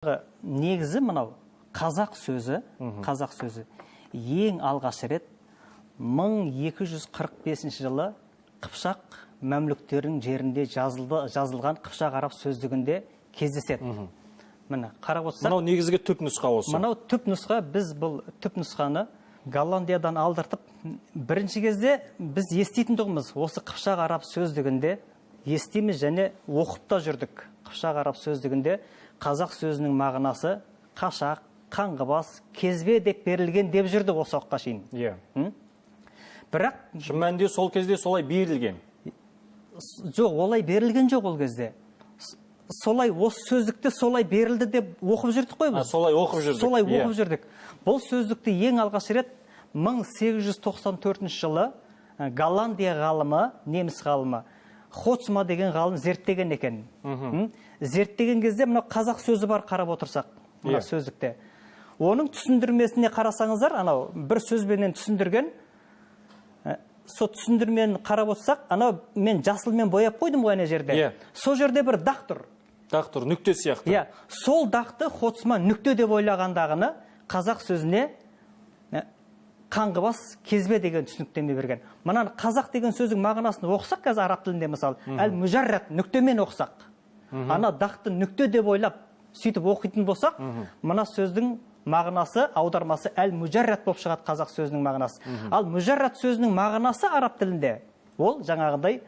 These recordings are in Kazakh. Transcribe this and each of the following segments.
Негізі мынау қазақ сөзі, қазақ сөзі ең алғаш рет 1245 жылы Қыпшақ мәмлүктерінің жерінде жазылды, жазылған қыпшақ араб сөздігінде кездеседі. Міне, қарап отырсақ, Мынау негізгі түп нұсқа осы. Мынау түп нұсқа. Біз бұл түп нұсқаны Голландиядан алдыртып, бірінші кезде біз еститін тұғынбыз, осы қыпшақ араб сөздігінде естиміз және оқып та жүрдік. Қыпшақ араб сөздігінде қазақ сөзінің мағынасы қашақ, қаңғыбас, кезбе деп берілген деп жүрдік осы уақытқа шейін. Бірақ Шын мәнінде сол кезде солай берілген. Жоқ, олай берілген жоқ ол кезде. Солай, осы сөздікте солай берілді деп оқып жүрдік қой біз. Солай оқып жүрдік. Солай оқып жүрдік. Бұл сөздікті ең алғаш рет 1894 жылы Голландия ғалымы, неміс ғалымы Хоцма деген ғалым зерттеген екен. Зерттеген кезде мынау қазақ сөзі бар, қарап отырсақ, мына сөздікте. Оның түсіндірмесіне қарасаңыздар, анау бір сөзбенен түсіндірген, сол түсіндірмені қарап отырсақ, анау мен жасылмен бояп қойдым ғой ана жерде. Сол жерде бір дақ тұр. Дақ тұр, нүкте сияқты. Иә, сол дақты Хоцма нүкте деп ойлағандағыны қазақ сөзіне қаңғыбас, кезбе деген түсініктеме берген. Мынаны, қазақ деген сөздің мағынасын оқысақ қазір араб тілінде, мысалы, әл мүжаррат нүктемен оқысақ, ана дақты нүкте деп ойлап, сөйтіп оқитын болсақ, мына сөздің мағынасы, аудармасы әл мүжаррат болып шығады, қазақ сөзінің мағынасы. Ал мүжаррат сөзінің мағынасы араб тілінде ол жаңағыдай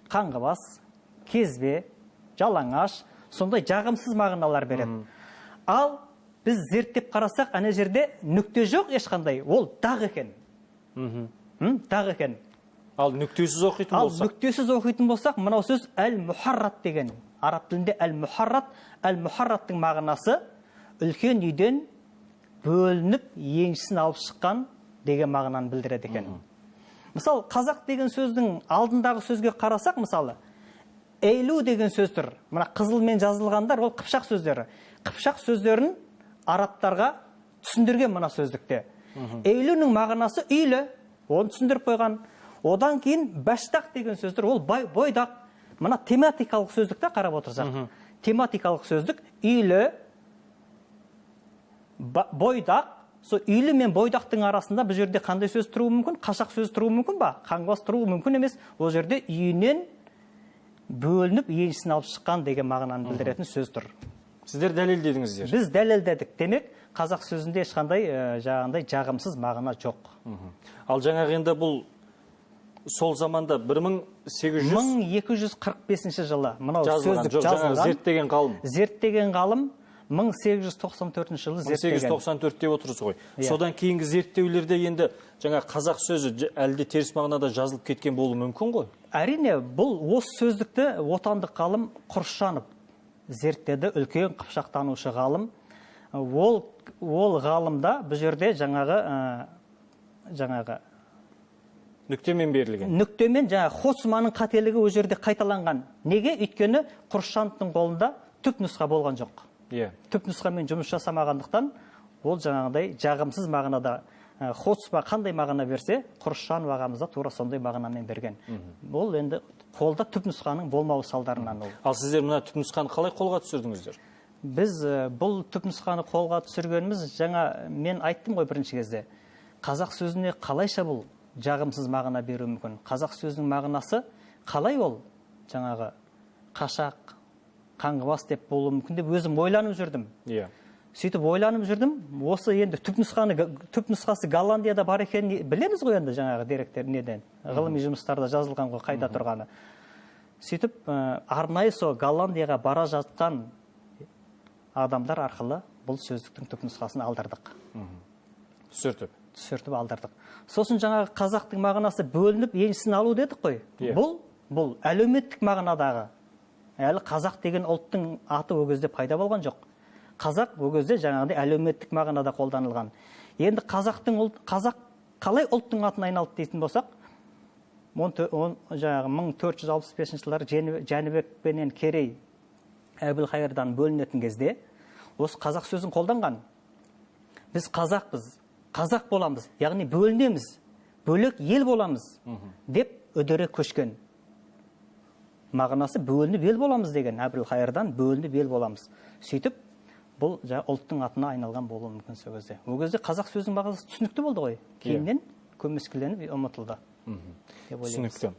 қаңғыбас, кезбе, жалаңаш, сондай жағымсыз мағыналар береді. Ал біз зерттеп қарасақ, ана жерде нүкте жоқ ешқандай, ол дақ екен. Дақ екен. Ал нүктесіз оқитын Ал болсақ? нүктесіз оқитын болсақ, мынау сөз әл мұхаррат деген. Араб тілінде әл мұхаррат, әл мұхарраттың мағынасы үлкен үйден бөлініп, еншісін алып шыққан деген мағынаны білдіреді екен. Мысалы, қазақ деген сөздің алдындағы сөзге қарасақ, мысалы, эйлу деген сөз тұр. Мына қызылмен жазылғандар ол қыпшақ сөздері. Қыпшақ сөздерін арабтарға түсіндірген мына сөздікте. Эйлюнің мағынасы үйлі, оны түсіндіріп қойған. Одан кейін бәштақ деген сөздер ол бай, бойдақ. Мына тематикалық сөздікте қарап отырсақ, тематикалық сөздік үйлі, бойдақ. Сол үйлі мен бойдақтың арасында бұл жерде қандай сөз тұруы мүмкін? Қашақ сөз тұруы мүмкін ба? Қаңғыбас тұруы мүмкін емес. Ол жерде үйінен бөлініп, еншісін алып шыққан деген мағынаны білдіретін сөз тұр. Сіздер дәлелдедіңіздер. Біз дәлелдедік. Демек, қазақ сөзінде ешқандай жаңағындай жағымсыз мағына жоқ. Ал жаңағы енді бұл сол заманда 1800 1245 жылы мынау жазылған, сөздік жоқ, жаңағы жазылған. Зерттеген ғалым. Зерттеген ғалым 1894 жылы зерттеген. 1894 деп отырсыз ғой. Иә. Содан кейінгі зерттеулерде енді жаңа қазақ сөзі әлі де теріс мағынада жазылып кеткен болуы мүмкін ғой. Әрине, бұл осы сөздікті отандық ғалым Құрышанов зерттеді, үлкен қыпшақтанушы ғалым. Ол ғалымда бұл жерде жаңағы Нүктемен берілген. Нүктемен жаңағы Хоцманның қателігі ол жерде қайталанған. Неге? Өйткені Құрышановтың қолында түп нұсқа болған жоқ. Түп нұсқамен жұмыс жасамағандықтан ол жаңағыдай жағымсыз мағынада, Хоцма қандай мағына берсе, Құрышанов ағамыз да тура сондай мағынамен берген. Ол енді қолда түп нұсқаның болмауы салдарынан ол. Ал сіздер мына түп нұсқаны қалай қолға түсірдіңіздер? Біз бұл түп нұсқаны қолға түсіргеніміз, жаңа мен айттым ғой бірінші кезде. Қазақ сөзіне қалайша бұл жағымсыз мағына беруі мүмкін? Қазақ сөзінің мағынасы қалай ол жаңағы қашақ, қаңғыбас деп болуы мүмкін деп өзім ойланып жүрдім. Сөйтіп ойланып жүрдім. Осы енді түп нұсқасы Голландияда бар екенін білеміз ғой енді, жаңағы деректер неден, ғылыми жұмыстарда жазылған ғой қайда тұрғаны. Сөйтіп арнайы сол Голландияға бара жатқан адамдар арқылы бұл сөздіктің түп нұсқасын алдырдық. Түсіртіп. Түсіртіп алдырдық. Сосын жаңағы қазақтың мағынасы бөлініп, еншісін алу дедік қой. Бұл әлеуметтік мағынадағы. Әлі қазақ деген ұлттың аты ол кезде пайда болған жоқ. Қазақ ол кезде жаңағыдай әлеуметтік мағынада қолданылған. Енді қазақ қалай ұлттың атына айналды дейтін болсақ, жаңағы 1465 жылдары Жәнібек пенен Керей Әбілқайырдан бөлінетін кезде осы қазақ сөзін қолданған. Біз қазақпыз, қазақ боламыз, яғни бөлінеміз, бөлек ел боламыз деп үдере көшкен. Мағынасы бөлініп ел боламыз деген, Әбілқайырдан бөлініп ел боламыз. Сөйтіп Бұл жаңа ұлттың атына айналған болуы мүмкін сол кезде. Ол кезде қазақ сөзінің мағынасы түсінікті болды ғой. Кейіннен көмескіленіп ұмытылды деп ойлаймыз. Түсінікті.